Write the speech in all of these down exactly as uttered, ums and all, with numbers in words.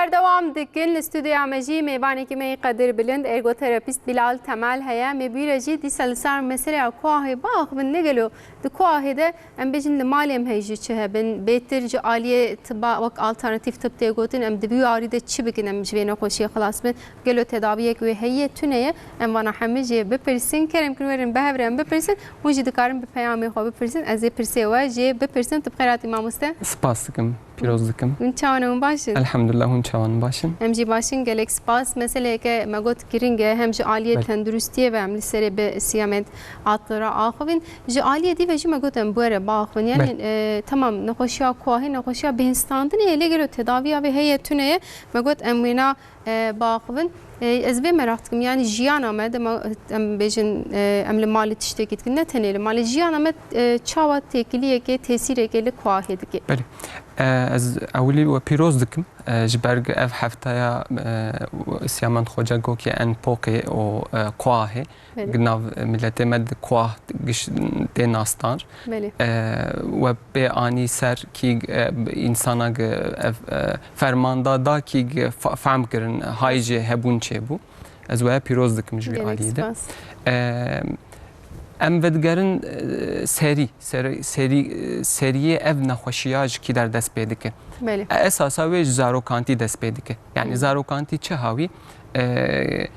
Berdewam dikin, li stûdyoya me jî mêvanekî me yê qedirbilind, ergoterapîst Bilal Temel heye. Me bi wî re jî dîsa li ser meseleya kuahê biaxivin, ne gelo di kuahê de, em bêjin, li malê em hej jî çi hebin, bêtir ji aliyê tiba wek alternatîf tib tê gotin, em di vî warî de çi bikin, em ji vê nexweşiyê xilas bin? Gelo tedawiyek wê heye, tune ye? Em vana hemî jê bipirsin. Kerem kin, werin bi hev re em bipirsin. Hûn jî dikarin bi peyamê xwe bipirsin. Ez ê pirsê we jê bipirsim. Tu bi xêr hatî, mamoste. Spas dikim, pîroz dikim. Hûn çawan e, hûn baş in? Elhamdulillah, hûn çawan in, baş in? Em jî baş in, gelek spas. Meseleyeke me got giring e, hem ji aliyê Belê. tenduristiyê ve em li serê bi Siyamed Atlı re axivîn. Ji aliyê dî ve jî me got em bi we re biaxivin. Yani, Belê. e, temam, nexweşiya kuahê, nexweşiya bêhnstandinê ye, lê gelo tedaviya vê heye, tune ye? Me got em wêna e, biaxivin. E, ez vê meraq dikim, yani jiyana me, dema em bêjin, e, em li malê tiştekî dikin, ne tenê li malê, jiyana me, e, çawa têkiliyekê, tesîrekê li kuahê dike? Belê. E, ez ewilî we pîroz dikim, e, ji ber ku ev heftaya, e, Siyamend Xoca Gokê en poqê û, e, kuahê. Belê. Nav miletê me di kuah giş tê nasdar. Belê. E, we pê anî ser kî, e, însana gi ev, e, fermanda da kî gi fa-, fehm kirin, hay jê hebûn çêbû. Ez we pîroz dikim ji wî Gelek aliyê de. spas. E, em vedigerin, e, serî, ser-, serî, e, seriyê ev nexweşiya ji kî der dest pê dike. Belê. E, esasa wê ji zarokantî dest pê dike. Yani Hı. zarokantî çi hawî? E,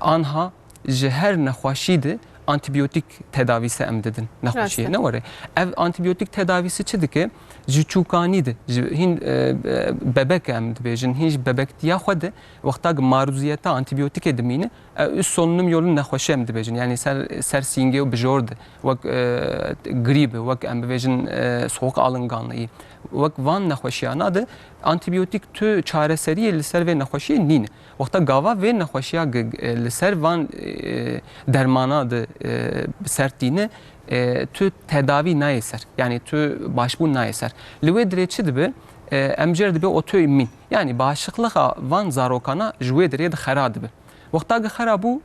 anha ji her nexweşî de antibiyotîk tedavîse em didin nexweşiyê. Rast e. Ne were. Ev antibiyotîk tedavîse çi dike? Ji çûkanî de, ji hîn, e, e, bebek em dibêjin, hîn ji bebektiya xwe de, wexta ki maruziyeta antibiyotîkê dimîne, e, üst solunum yolu nexweşi em dibêjin. Yani ser, ser sîngê û bijor de, wek, e, grîb, wek em bibêjin, e, soğuk alınganlığı, wek van nexweşiyana de antibiyotîk tu çareseriyê li ser vê nexweşiyê nîne. Wexta gava vê nexweşiya gi-, e, li ser van, e, dermana di, e, bi ser tîne, e, tu tedavî nayê ser. Yani tu başbûn nayê ser. Li wê dirê çi dibe? E, em jê re dibe otoimmün. Yani bağışıklığa van zarokana ji wê dirê di xera dibe. Wexta gi xera bû,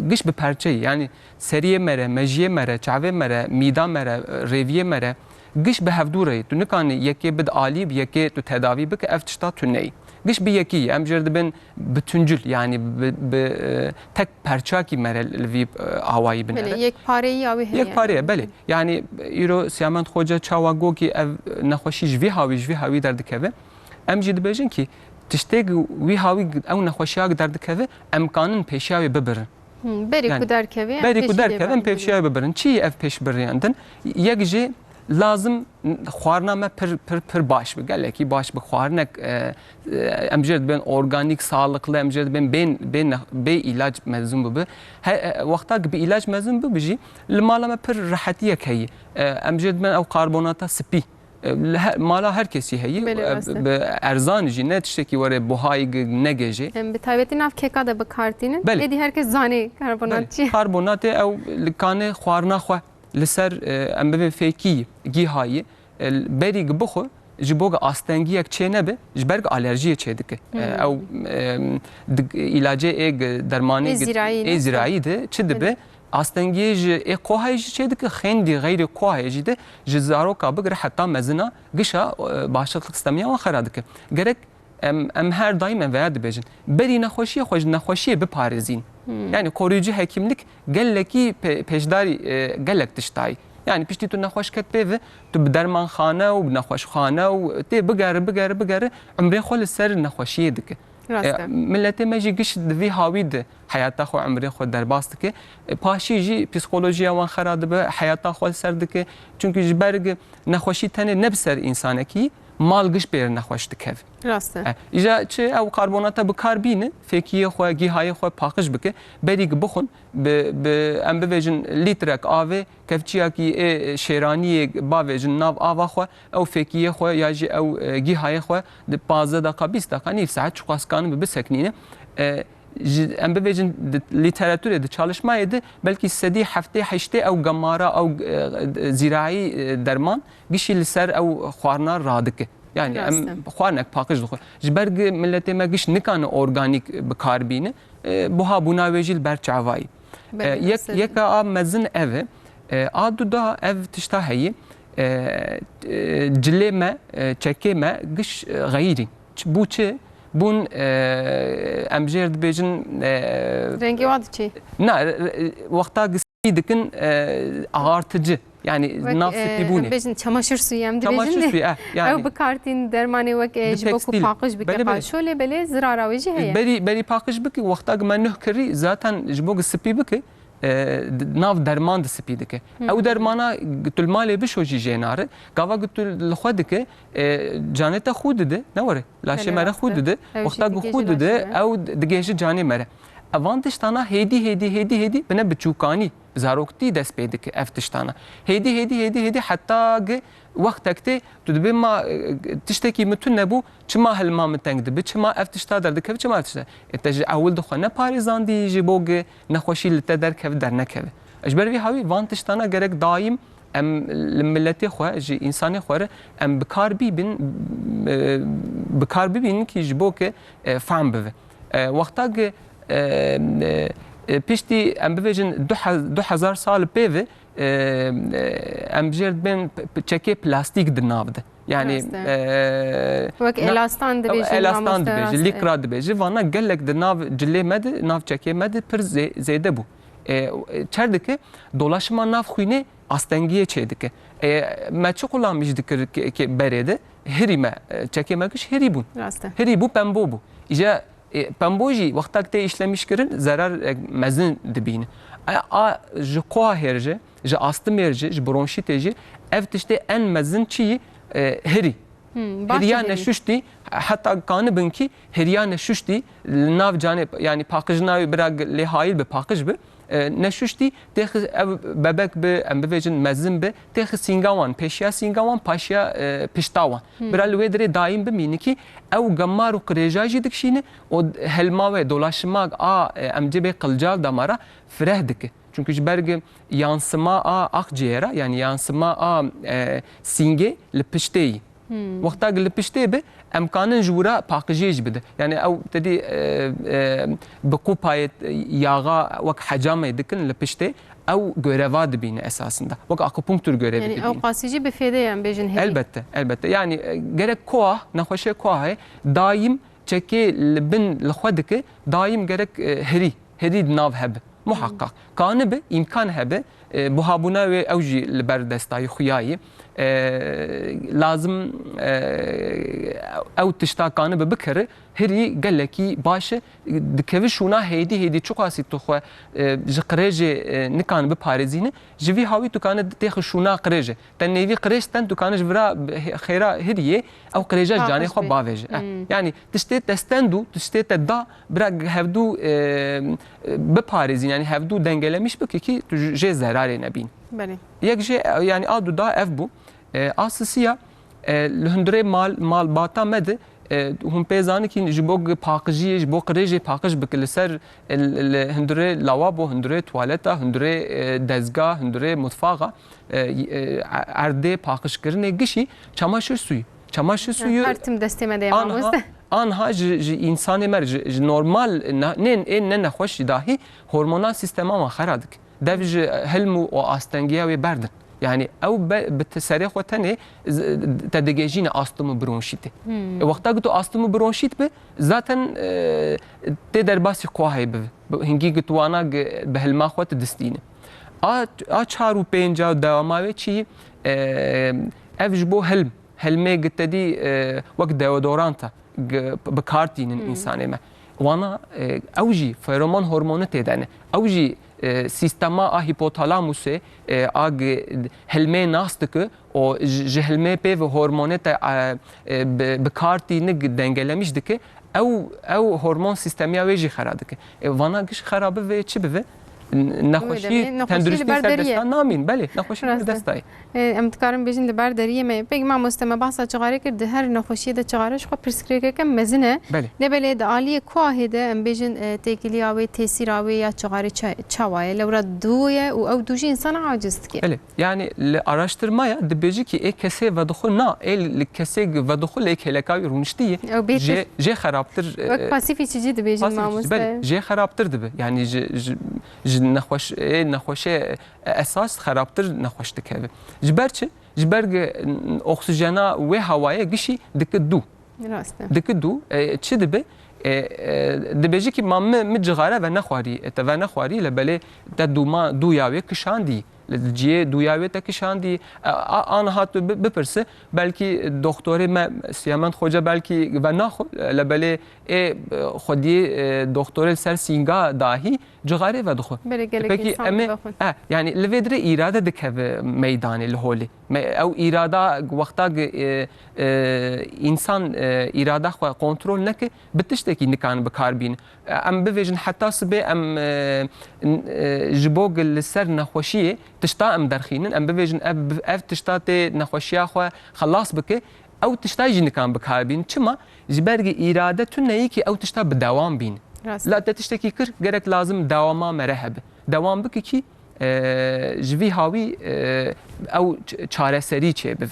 giş bi perçeyî, yani seriyê me re, mejiyê me re, çavê me re, mîda me re, rêviyê me re, giş bi hevdû re yî. Tu nikanî yekê bid alî, bi yekê tu tedavî bike, ev tişta tu neyî. Giş bi yekî yî. Em jê re dibin bütüncül, yani bi, bi, e, tek perçakî me re li vî, e, awayî binere. Belê, yekpareyî ya wê heye. Yekpareye, belê. Yani îro Siyamend Xoca çawa got ki ev nexweşî ji vî hawî, ji vî hawî derdikeve. Em jî dibêjin ki tiştê ki wî hawî ew nexweşiya ki derdikeve, em kanin pêşiya wê bibirin. Hmm, berî Yani, ku derkeve, em berî ku pêşî derkeve, em lê bibirin. Pêşiya wê bibirin. Çi ev pêş birin din? Yek jî lazim xwarina me pir, pir, pir baş bi, gelekî baş bi. Xwarinek, e, e, em jê dibên organîk, sağlıklı, em jê dibên bê, bê ne-, bê îlac mezûn bibi. He, e, wexta ki bi îlac mezûn bibi jî, li mala me pir rehetiyek heyî. E, em jê dibên ew karbonata spî. E, li he-, mala her kesî heyî. Belê, E, rast e. bi erzan jî, ne tiştekî were buhayî gi-, negê jê. Em bi taybetî nav keka de bi kar tînin. Belê. Êdî her kes zanê karbonat Belê. çi ye. Karbonatê ew li kanê xwarina xwe li ser, e, em bivê fêkî, gîhayî, e, berî gi bixwe, ji bo gi astengiyek çê nebe, ji ber gi alerjiyê çê dike. E, Hmm. ew, e, di-, îlacê ê gi dermanê Ê gi-, zîrayî ê ne? zîrayî de çi dibe? Belê. Astengiyê ji ê kohayê jî çê dike, xêndî xeyrê kohayê jî de ji zaroka bigire heta mezina gişa, e, bağışıklık sistemiya wan xera dike. Gerek em, em her daîm em veya dibêjin. Berî nexweşiyê xwe ji nexweşiyê biparêzîn. Hmm. Yani koruyucu hekimlik gelekî pe-, pêşdarî, e, gelek tiştayî. Yani piştî tu nexweş ket pê ve, tu bi dermanxane û bi nexweşxane û tê bigere, bigere, bigere, umrê xwe li ser nexweşiyê dike. Rast E, e. Miletê me jî giş di vî hawî de heyata xwe, umrê xwe derbas dike. E, paşî jî psîkolojiya wan xera dibe, heyata xwe li ser dike. Çunkî ji ber gi nexweşî tenê ne bi ser însanekî, mal giş pê re nexweş dikeve. Rast e. E, îja çi ew karbonata bi kar bîne, fêkiyê xwe, gîhayê xwe paqij bike, berî gi bixwin, bi, bi, em bivêjin lîtrek avê, kevçiyakî ê şêraniyê bavêjin nav ava xwe, ew fêkiyê xwe ya jî ew, e, gîhayê xwe di pazdeh deqa, bîst deqa, nîv saet çiqas kanin bi biseknîne. E, ji, em bivêjin di lîteraturê, di çalışmayê de belkî sedî heftê heştê ew gemara, ew, e, zîraî, e, derman gişî li ser ew xwarina radike. Yani Rast em e. xwarinek paqij dixwe. Ji ber gi miletê me giş nikane organîk bi kar bîne, e, buha bûna wê jî li ber çavayî. Belê, E, yek, rast e. yeka a mezin ev e. E, a du da ev tişta heyî. E, e, cilê me, e, çekê me giş, e, xeyirî. Çi, bû çi? Bûn, e, em jêr dibêjin, e, Rengê wa diçê. Na, re- re- wexta gi spî dikin, e, ağartıcı. Yani Wek, nav e, spîbûnê. Em bêjin çamaşır suyu em dibêjin. Çamaşır suyu, eh, yani. Ew bi kar tîn dermanê wek e, Bi ji bo ku tekstil. paqij bike Belê, belê. qaşolê belê zirara wê jî heye. Berî, berî paqij bike, wexta gi me nuh kirî, zaten ji bo gi spî bike, e, d- nav derman di spî dike. Ew dermana gi tu li malê bişo jî jê nare. Gava gi tu li xwe dike, e, canê te xû dide, ne were? Laşê Belê, me re rast e. xû dide. Ew jî Wexta gi digêje xû dide, laşê me. Ew d- digêje canê me re. Evan tiştana hêdî, hêdî, hêdî, hêdî bi ne biçûkanî, bi zaroktî dest pê dike ev tiştana. Hêdî, hêdî, hêdî, hêdî heta gi wextek tê, tu dibê ma, e, tiştekî min tune bû, çima hilma min teng dibe, çima ev tişta derdikeve, çima ev tişta. E, te ji ewil di xwe neparêzandî ji bo gi nexweşî li te derkeve, dernekeve. Ji ber vî hawî van tiştana gerek daîm em li miletê xwe, ji însanê xwe re em bi kar bîbin, e, bi kar bibînin kî ji bo ke, e, fehm bive. E, wexta ke, e, e, e, piştî em bibêjin du he-, du hezar sal pê ve, e, e, em jêr dibên p- p- çekê plastîk di nav de. Yani, Rast e. e, Wek na- elastan dibêjin, elastan mamoste, dibêjin, rast e. lîkra dibêjin. Vana gelek di nav cilê me de, nav çekê me de pir zê- zêde bû. E, e, çer dike, dolaşima nav xwînê astengiyê çê dike. E, me çi qulamîş dikir ki, ki berê de, hirî me, e, çekê me giş hirî bûn. Rast e. Hirî bû, pembo bû. Îja, e, pembo jî wextak tê îşlemîş kirin, zerar, e, mezin dibîne. A, a ji koa hêr jî, ji astimêr jî, ji bronşîtê jî, ev tiştê en mezin çi yî, e, hirî. Hmm, baş Hiriya dibînî. Neşuştî, heta kanibin kî hiriya neşuştî li nav canê, yani paqijina wê bira lê hayil bi paqij bi, e, neşuştî têxi ev bebek bi, em bivêjin mezin bi, têxi sînga wan, pêşiya sînga wan, paşiya, e, pişta wan. Bira li wê dirê daîm bimîni kî ew gemar û qirêja jî dikişîne û helma wê dolaşima a, e, em cibê qilcal damara fireh dike. Çünkü ji ber gi yansıma a akciğera, yani yansıma a, e, sîngê li piştê yî. Wexta gi li piştê bi, em kanin ji wira paqijiyê jî bide. Yani ew tedî, e, e, bi qupayê yaxa wek hecamê dikin li piştê, ew göreva dibîne esasında. Wek akupunktur görevi Yani dibîne. Ew qasî jî bi fêdê ye em bêjin hêdî. Elbette, elbette. Yani, e, gerek koah, nexweşê koahê, daîm çekê li bin li xwe dike, daîm gerek, e, herî, herî di nav hebe. Muhakkak. Kanibe, îmkan hebe, e, buhabûna wê ew jî li ber destayî xuya yî. E, lazim, e, ew tişta kanibe bikere, herî gelekî baş e, dikeve şûna hêdî hêdî çiqasî tu xwe, e, ji qirêjê, e, nikan biparêzîne, ji vî hawî tu kane têxi şûna qirêjê. Te nêvî qirêj sten tu kane ji vira xêra hiriyê, ew qirêja ji canê xwe bavêje. Eh, yani tiştê te stend û tiştê te da bira hevdû, e, e, biparêzîn, yani hevdû dengelemîş bike kî tu jê zerarê nebîn. Belê. Yek jê, yani a du da ev bû. E, a sisiya, e, li hundirê mal, malbata me de, e, hûn pê zanin kî ji bo gi paqijiyê, ji bo qirêjê paqij bike li ser, e, li, li hundirê lawabo, hundirê tuwaleta, hundirê, e, dezga, hundirê mutfaxa, e, e, erdê paqijkirinê gişî çamaşir suyu. Çamaşir suyu Her tim destê me de ye anha, mamoste. Anha ji, ji însanê me re, ji, ji normal, ne, ne, ê ne nexweş jî dahî hormonal sîstema wan xera dike. Dev ji hilm û, û astengiya wê berdin. Yani ew be, bi te-, serê xwe tenê z- te digêjîne astim û bronşîtê. E, wexta ku tu astim û bronşît bi, zaten, e, tê derbasî koahê bi. Bi- Hingî ku tu wana gi- bi hilma xwe tu distîne. A, a çar û pênca dewama wê çi? E, ev ji bo hilm. Hilmê gi te dî, e, wek deodoranta gi- bi kar tînin însanê me. Wana, e, ew jî feromon hormonu tê de ne. Ew jî, e, sîstema a hîpotalamusê, e, a gi- hilmê nas dike û ji, ji hilmê pê ve hormonê te, e, e, bi, bi kar tîne gi- dengelemîş dike. Ew, ew hormon sîstemiya wê jî xera dike. E, vana giş xera bive, çi bive? N- Nexweşî, demê nexweşî tenduristî li ber ser deriyê. Desta namîn. Belê, nexweşî Rast ser e. destayê. E, em dikarin bêjin li ber deriyê me. Pêk mamoste me bahsa çixarê kir, di her nexweşiyê de çixare ji xwe pirsgirêkeke mezin e. Belê. Lê belê di aliyê kuahê de em bêjin, e, têkiliya wê, tesîra wê ya çixarê ça- çawa ye? Lewra dû ye û ew dû jî însana aciz dike. Belê. Yani li araştırmaya dibêjî ki ê kesê vedixwe na, ê li kesê vedixwe lê kêleka wî rûniştî ye. Ew bêtir. Jê, jê xerabtir, e, Wek pasîfî çi cî dibêjin pasîfî çi, mamoste? Belê, jê xerabtir dibe. Yani ji, ji, ji nexweş, ê nexweşê, e, esas xerabtir nexweş dikeve. Ji ber çi? Ji ber ge, n- oksijena wê hawayê gişî dike dû. Rast e. Diki dû, e, çi dibe? E, e, dibêjî ki ma mi, mi cixare venexwarî, e, te venexwarî, le belê te dûma, dûya wê kişandî. Li ciyê dûya wê te kişandî. E, a, aniha tu bi-, bipirsi, belkî doktorê me Siyamend Xoca belkî venaxwe, le belê ê, e, xwediyê, e, doktorê li ser sînga dahî cixarê vedixwe. Belê gelek Pekî insan em ê, divexwin. E, yani li vê dirê îrade dikeve meydanê li holê. Me, ew îrada wexta ki, e, e, însan, e, îrada xwe kontrol neke, bi tiştekî nikan bi kar bîne. E, em bivêjin heta sibê em, e, n-, e, ji bo ki li ser nexweşiyê tişta em derxînin, em bivêjin ev, ev tişta tê nexweşiya xwe xelas bike, ew tişta jî nikan bi kar bîne. Çima? Ji ber ki îrade tune ye ki ew tişta bi dewam bîne. Rast. La te tiştekî kir, gerek lazim dewama mere hebe. Dewam bike ki, e, ji vî hawî, e, ew ç-, çareserî çêbibe.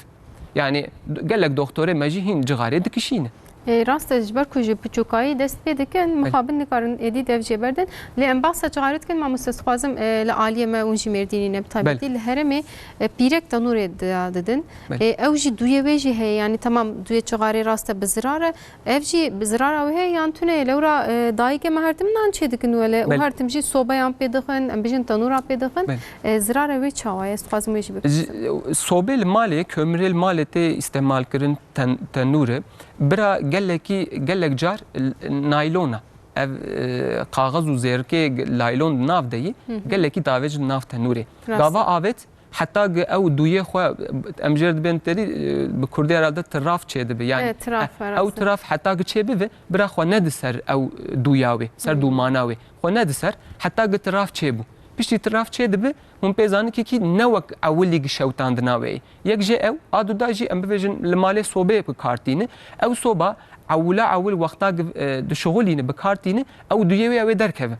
Yani gelek doktorê me jî hîn cixarê dikişîne. E, rast e, ji ber ku ji piçûkayî dest pê dikin, Belê. mixabin nikarin êdî dev jê berdin. Lê em behsa cixarê dikin, mamoste, dixwazim, e, li aliyê me hûn jî Mêrdînî ne, bi taybetî Belê. li herêmê, e, pîrek tenûrê di-, didin. Belê. E, ew jî duyê wê jî heye, yani tamam duyê cixarê rast e bi zirar e, Ev jî bi zirara wê heye yan tune ye? Lewra, e, dayikê me her tim nan çê dikin wele û Belê. her tim jî sobeyan pê dixin, em bijin tenûra pê dixin. Belê. E, zirara wê çawa ye? Ez dixwazim wê jî bipirsim. Ji, sobê li malê, kömürê li malê tê îstemal kirin ten-, tenûrê. Bira gelekî, gelek car l-, naylona. Ev, e, kaxez û zêrikê g-, laylon di nav de yî, Hı hı. gelekî davêjin nav tenûrê. Rast. Gava avêt Heta ki ew duyê xwe, em jê re dibên terî, e, bi kurdî herhalde tiraf çêdibe. Yani, Evet, tiraf, e, ew rast e. tiraf heta ki çêbibe, bira xwe nedi ser ew duya wê, ser Hmm. dûmana wê. Xwe nedi ser, heta ki tiraf çêbû. Piştî tiraf çêdibe, hûn pê zanin ki kî ne wek ewilî ki şewtandina wê ye. Yek jê ew, a duda jî em bibêjin li malê sobeyê bi kar tîne. Ew soba ewila ewil wexta ki, e, dişixulîne, bi kar tîne, ew duyê wê ew ê derkeve.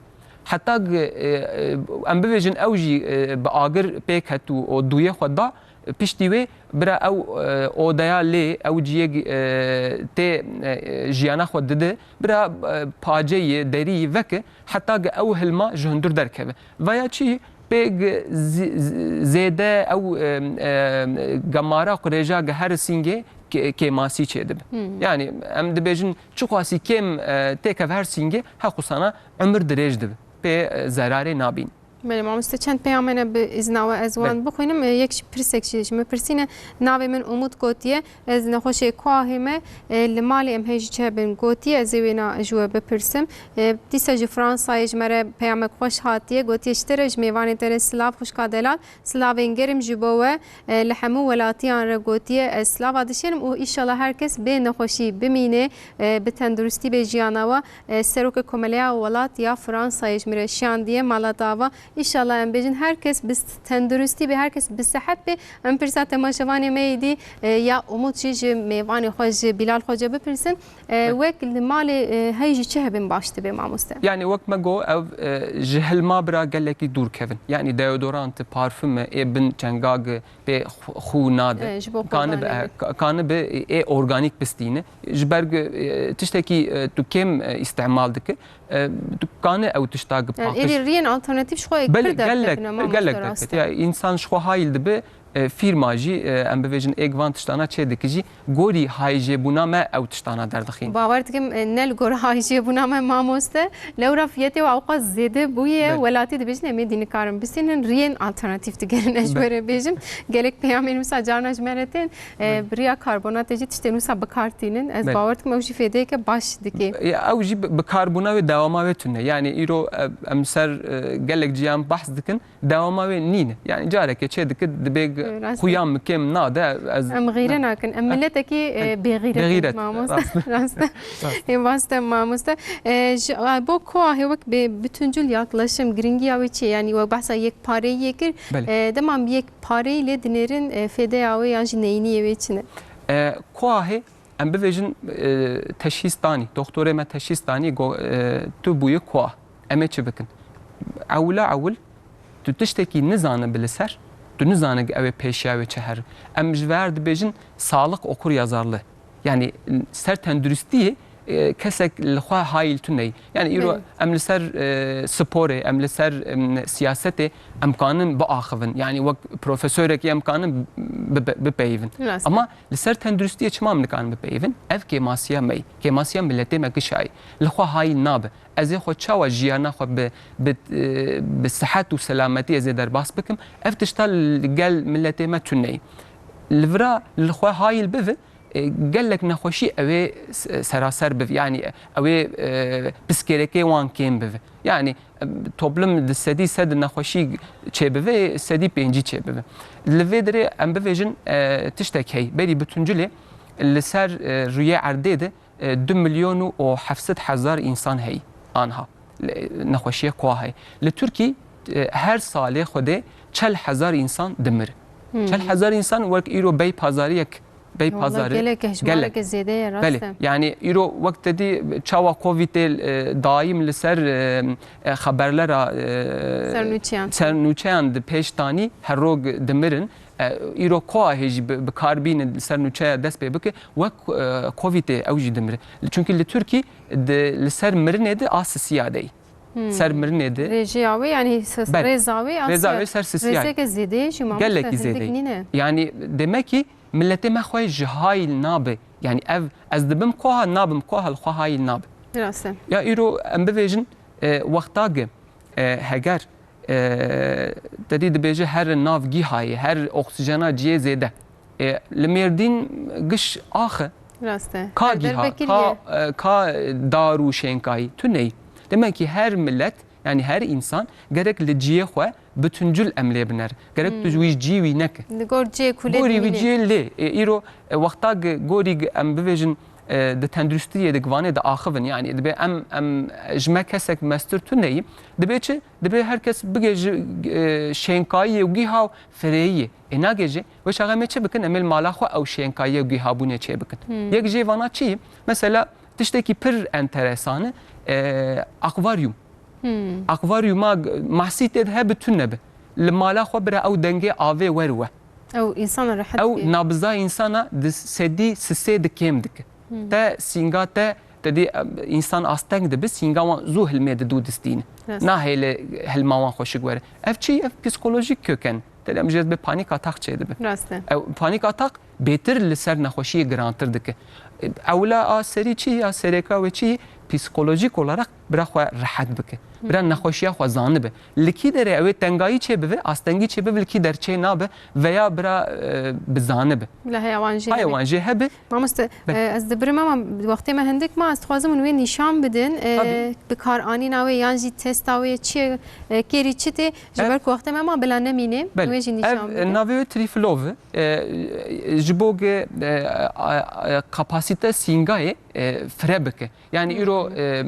Heta gi, e, e, em bibêjin ew jî, e, bi agir pê ket û o duyê xwe da, piştî wê bira ew, e, odeya lê, ew ciyê gi, e, tê, e, jiyana xwe dide, bira, e, paceyê derî veke, heta gi ew hilma ji hundir derkeve. Veya çi pê gi zi-, zi-, zêde ew, e, e, gemara qurêja gi her sîngê kê-, kêmasî çêdibe. Hmm. Yani em dibêjin çiqasî kêm, e, têkev her sîngê, hexusana umir dirêj dibe. Pê, e, zerarê nabîn. Belê, mamoste, çend peyamê ne bi îzna we ez wan Belê. bixwînim. E, yek ji pirsek jî ji min pirsîne. Navê min Umut gotiye. Ez nexweşê Kuahê me, e, li malê em hê ji çi hebin gotiye. Ez ê wêna ji we bipirsim. E, dîsa ji Fransayê ji me re peyamek xweş hatiye. Gotiye, ji te re, ji mêvanê te re silav, xwişka delal. Silavên germ ji bo we, e, li hemû welatiyan re gotiye, ez silava dişênim û îşallah her kes bê nexweşî bimîne, e, bi tenduristî bê jiyana we. E, Serokê Komeleya Welat ya Fransayê ji min re şiyandiye mala te ava. Îşallah em bêjin her kes bi s-, tenduristî bê, her kes bi sehet bê. Em pirsa temaşevanê me yê dî, e, ya Umut jî ji mêvanê xwe, ji Bilal Xoce bipirsin. E, Belê. wek li malê, e, hey jî çi hebin baş dibe, mamoste? Yani wek me got, ev, e, ji hilma bira gelekî dûr kevin. Yani deodorant, parfum ê bin çengag pê xu-, xû nade. E, ji bo Kanibe, xwedanê e, be. ka-, kanibe ê organîk bistîne. Ji ber ku, e, tiştekî, e, tu kêm, e, îstemal dike, e, tu kane ew tişta gi Yani paqij. êdî riyên alternatîf ji xwe Belê, pir gelek, derkevine, mamoste, gelek rast derket. e. Ya, însan ji xwe hayil dibe, e, fîrma jî, e, em bivêjin êk van tiştana çê dike jî, gorî hayjêbûna me ew tiştana derdixîn. Bawer dikim, e, ne li gor hayjêbûna me, mamoste, lewra fiyetê û ewqas zêde bûye, Belê. welatî dibêjin, em ê dî nikarin bistînin, riyên alternatîf digerin, ez ji Belê. we re bêjim. Gelek peyamên wisa carna ji me re tên, e, Belê. bi riya karbonatê jî tiştên wisa bi kar tînin. Ez Belê. bawer dikim, ew jî fêdeyeke baş dike. Ya, ew jî bi, bi karbûna wê dewama wê tune. Yani îro, e, em ser, e, gelek ciyan behs dikin. Dewama wê nîne. Yani carekê çê dike dibê g-, Rastî. xuya min kêm nade, ez Em xîre nakin. Em Em miletekî, e, Em bêxîret in, bêxîret, mamoste. rast. Rast. Rast. Ê, rast e, mamoste. E, ji, a, bo Kuahê wek bê bütüncül yaklaşım, giringiya wê çi ye? Yani wek behsa yekpareyiyê kir. Belê. E, dema em bi yekpareyî lê dinêrin, e, fêdeya wê yan jî neyîniyê wê çi ne? E, Kuahê Em bivêjin, e, teşhîs danî, doktorê me teşhîs danî, got, e, tu bûyî kuah. Em ê çi bikin? Ewila ewil, tu tiştekî nizanibe li ser, tu nizane ew ê pêşiya wê çi here. Em ji ver dibêjin, sağlık okuryazarlığı. Yani ser tenduristiyê e, kesek li xwe hayîl tune ye. Yani îro Belê. em li ser, e, sporê, em li ser, em, siyasetê em kanin biaxivin. Yani wek profesorekî em kanin bi-, bi-, bipeyivin. Rast e. Ama li ser tenduristiyê çima em nikarin bipeyivin? Ev kêmasiya me ye. Kêmasiya miletê me gişa ye. Li xwe hayîl nabe. Ez ê xwe çawa jiyana xwe bi, bi, e, bi sihet û selametî ez ê derbas bikim? Ev tişta li gel miletê me tune ye. Li vira li xwe hayîl bive, e, gelek nexweşî ew ê s-, seraser bive. Yani ew ê, e, piskêrekê wan kêm bive. Yani, e, toplum di sedî sed nexweşî çêbive, sedî pêncî çêbive. Li vê derê em bivêjin, e, tiştek heye. Berî bi tuncilê li ser, e, rûyê erdê de, e, du milyon û heft sed hezar însan heye anha. Le-, nexweşiyê koa heye. Li Tirkî, e, her salê Xwedê çel hezar însan dimir. Hmm. Çel hezar însan wek îro bey pazariyek, bey Wala pazarê. Gelek e, gelek. Jimareke zêde ye, rast Belê. E. Yani îro wek te dî çawa Covidê, e, daîm li ser, e, e, xeberlera, e, Sernûçeyan. Sernûçeyan di pêş danî, her rog dimirin. E, îro koa hê jî bi, bi kar bîne, li ser nûçeya dest pê bike, wek, e, Covidê ew jî dimire. Çunkî li Tirkî di, li ser mirinê de a sisiya de ye. Hmm. Ser mirinê de. Rêjeya wê, yani s-, Belê. Rêza wê a Rêza ser, wê ser sisiya ye. Rêzeke zêde ye jî, mamoste, Gelekî zêde hindik ye. Nîne. Yani demek ki miletê me xwe ji hayl nabe. Yani ev, ez dibim koha, nabim koha, li xwe hayl nabe. Rast e. Ya îro em bivêjin, e, wexta ge, e, heger, e, te dî dibêje her nav gîhayê, her oksijena cihê zêde. E, li Mêrdîn giş axe. Rast e. Ka Her gîha, derve kiriye. Ka, e, ka dar û şênkayî, tu neyî. Demek ki her millet, yani her insan gerek li cihê xwe bi tuncul em lê biner. Gerek tu Hmm. ji wî cî wî neke. Li gor cihê kulê Gorî wî dimînê. Cihê lê. E, îro, e, wexta ge-, gorî ge-, em bivêjin, e, di tenduristiyê de givanê de axivin. Yani dibe em, em ji me kesek mestir tu neyî. Dibe çi? Dibe her kes bige ji, e, şênkayiyê û gîha û fireyiyê. E, nagê jê, wê çaxê em ê çi bikin? Em ê li mala xwe ew şênkayiyê û gîhabûnê çê bikin. Hmm. Yek jê vana çi ye? Mesela tiştekî pir enteresan e, e, akvaryum. Hmm. Akvaryuma g-, mahsî tê de hebe tune be. Li mala xwe bira ew dengê avê wer we. Ew insana rehet Ew dike. Nabza insana di sedî sisê de kêm dike. Hmm. Te sînga te, te dî, e, insan asteng dibe, sînga wan zû hilmê de dû distîne. Rast. Nahêle hilma wan xweşik were. Ev çi? Ev psîkolojîk köken. Te em jê dibe panik atak çê dibe. Rast e. Ew panik atak bêtir li ser nexweşiyê girantir dike. Ewla a serî çi ya serêka wê çi psîkolojîk olarak bira xwe rehet bike. Bira nexweşiya xwe zanibe. Li kî derê ew ê tengayî çê bibe, astengî çê bibe, li kî der çê nabe veya bira, e, bi zanibe. Bila heya wan jê Haya hebe. Wan jê hebe. Mamoste, Be- e, ez dibirim ama wextê me hindik ma, ez dixwazim hûn wê nîşan bidin. E, Tabii. Bi kar anîna wê yan jî testa wê çi, e, kêrî çi tê, ji Ev- ber ku wextê me ma bila nemîne, Belê. Wê jî nîşan Ev, bidin. Navê wê triflov e. E, ji bo ge, e, a, a, kapasite sîngayê, e, fire bike. Yani îro, e,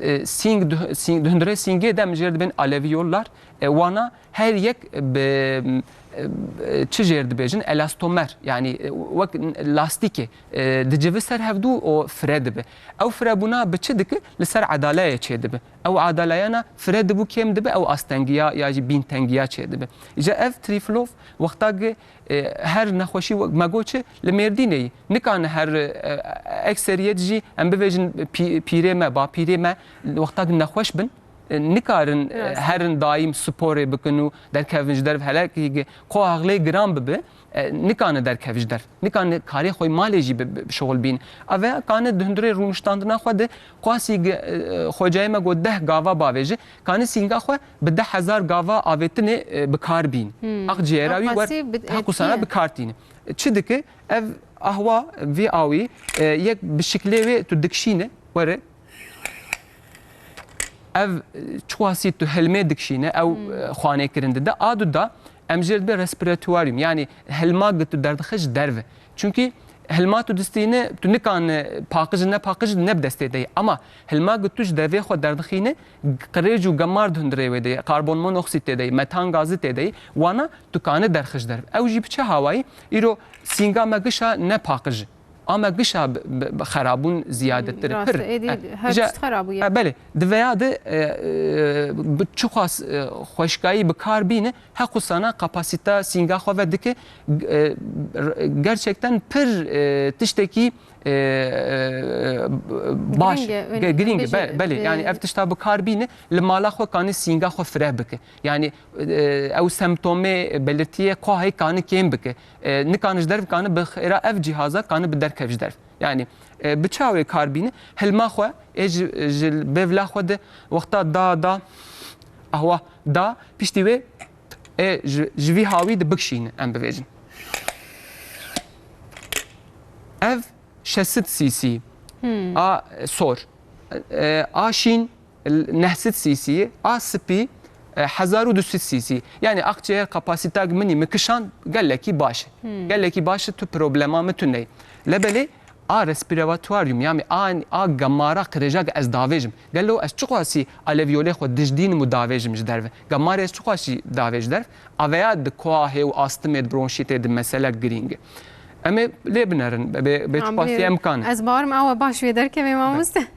e, sîng du-, sîng, di hundirê sîngê de em jê re dibên aleviyollar, e, wana her yek bi, e, çi jê re dibêjin, elastomer, yani, e, wek lastîkê, e, dicivi ser hevdû û fire dibe. Ew firebûna bi çi dike? Li ser edaleyê çê dibe. Ew edalayana fire dibû kêm dibe, ew astengiya ya jî bîntengiya çê dibe. Îca ev triflov wexta ge, e, her nexweşî wek me got çi li Mêrdînê yî. Nikane her, e, ekseriyet jî em bivêjin pî-, pîrê me, bapîrê me wexta ge nexweş bin, e, nikarin, e, Rast. Herin daîm sporê bikin û derkevin ji derv hele ki ge koaxlê giran bibe, e, nikane derkev ji derv. Nikane karê xwe malê jî bi, bi, bi şixul bîn. Eve kane di hundirê rûniştandina xwe de qasî ge, e, xwecayê me got deh gava bavêje, kane sînga xwe bi deh hezar gava avêtinê, e, bi kar bîn. Hmm. Aqciyêra wî wer Aqasî bi, e, hek û sana tiye. Bi kar tîne. Çi dike? Ev ahwa vî awî, e, yek bi şiklê wê tu dikşîne, were. Ev, e, çiqasî tu hilmê dikşîne, ew, Hmm. e, xwanê kirin dide. A du da, em jê re dibe respiratuarium, yani hilma gi tu derdixij derve. Çunkî hilma tu distîne, tu nikan, e, paqij, ne paqij, ne bi destê de ye. Ama hilma gi tu ji devê xwe derdixîne, qirêj û gemar di hundirê wê de ye, karbon monoksîd tê de ye, metan gazî tê de ye, wana tu kane derxij derve. Ew jî bi çi hawayî? Îro sînga me gişa ne paqij e. A me gişa bi, bi, bi xerabûn ziyadetir e, Rast pir e. Êdî E, her îja, tişt xerabû ye. E, belê, di veya de, e, e, bi çiqas, e, xweşkayî bi kar bîne, heqûsana kapasîta sînga xwe ve dike, e, r-, gerçekten pir, e, tiştekî e, e, baş, Giring e, ge- giring e, bêje, be- belê. e, Yani ev tişta bi kar bîne, li mala xwe kanî sînga xwe fireh bike. Yani, e, ew semptomê belirtiyê koahê kanî kêm bike. E, nikanî ji derv kanî bi xêra ev cîhaza kanî bi derkev ji derv. Yani, e, bi çawê kar bîne, hilma xwe, ê ji, ji bêvla xwe de, wexta da, da, ahwa, da, piştî wê, ê ji, ji vî hawî de bikşîne, em bivêjin. Ev şeş sed C C, Hmm. a sor, e, a şîn neh sed C C, a spî, e, hezar û du sed C C. Yani akciğer kapasîtag min î min kişand gelekî baş e. Hmm. Gelekî baş e, tu problema min tune ye. Lebelê a respiratuaryum, yani a, a gemara qirêjak ez davêjim. Gelo ez çiqasî aleviyolê xwe dijdînim û davêjim ji derve. Gemarê ez çiqasî davêj derv. Aveya di koahê û astimê, di bronşîtê, di mesele girîng e. Em ê lê binerin, bê, bê çiqasî em kan. Ez bawerim ew baş wê derkeve mamoste.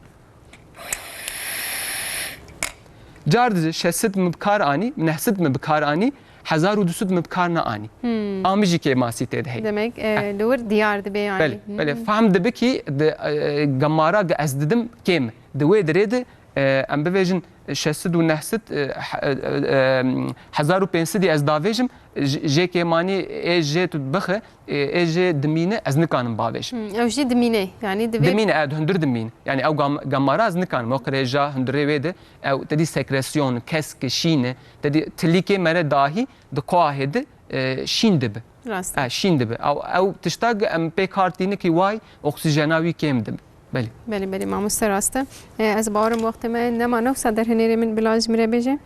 Car di şeş sed min bi kar anî, neh sed min bi kar anî, hezar û du sed min bi kar neanî. Hmm. A min jî kêmasî tê de heye. Demek, e, Heh. li wir diyar dibe yani. Belê, Hmm. belê. Fehm dibe ki di, e, gemara ge ez didim kêm. Di wê dirê de, e, em bivêjin şeş sed û neh sed, e, he-, e, e, hezar û pênc sed ez davêjim, j-, jê kêmanî ê jê tu bixe, e, ê jê dimîne, ez nikanim bavêjim. Hmm, ew jî dimîne, yani divê Dimîne, e, hundir dimîne. Yani ew gam-, gamara ez nikanim, ew qirêja hundirê wê de, ew tedî sekresyon, kesk, şîne, tedî tilîkê mere dahî di koahê de, e, şîn dibe. Rast. E, şîn dibe. Ew, ew tişta ge em pê kar tîne ki way oksijena wî kêm dibe. Belê. Belê, belê, mamoste rast e. E, ez bawerim wextê me nema, ne wisa derhênerê min bila ji min re bêje.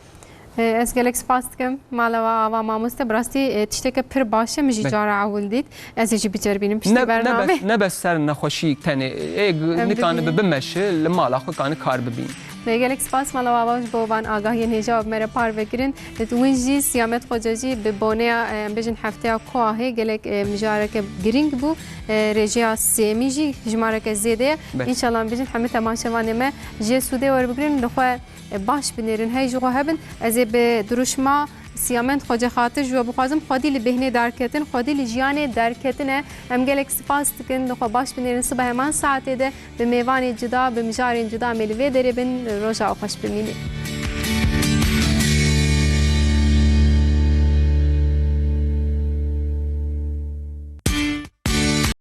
E, ez gelek spas dikim. Mala we ava mamoste. Bi rastî, e, tişteke pir baş e, min jî Belê. cara ewil dît. Ez ê jî biceribînim piştî Ne, ne bernamê. bes, ne bes ser nexweşî tenê. Ê, Em nikane bibînin. bi bimeşe, li mala xwe kanî kar bibîn. Lê gelek spas mala we ava ji bo van agahiyên hêja bi me re parve kirin. Win jî Siyamet Xoce jî bi boneya, e, em bêjin hefteya koahê gelek, e, mijareke girîng bû. E, rêjeya sêmî jî jimareke zêde ye. Belê. Înşallah em bêjin hemî temaşevanê me jê sûdê werbigrin. Li xwe, e, baş binêrin, hey ji xwe hebin. Ez ê bi dirûşma Siyamend Xoce xatir ji we bixwazim. Xwedî li bêhnê derketin, xwedî li jiyanê derketine. Em gelek spas dikin. Li xwe baş binêrin. Sibe heman saetê de bi mêvanê cuda, bi mijarên cuda em ê li vê derê bin. Roja xweş bimînin.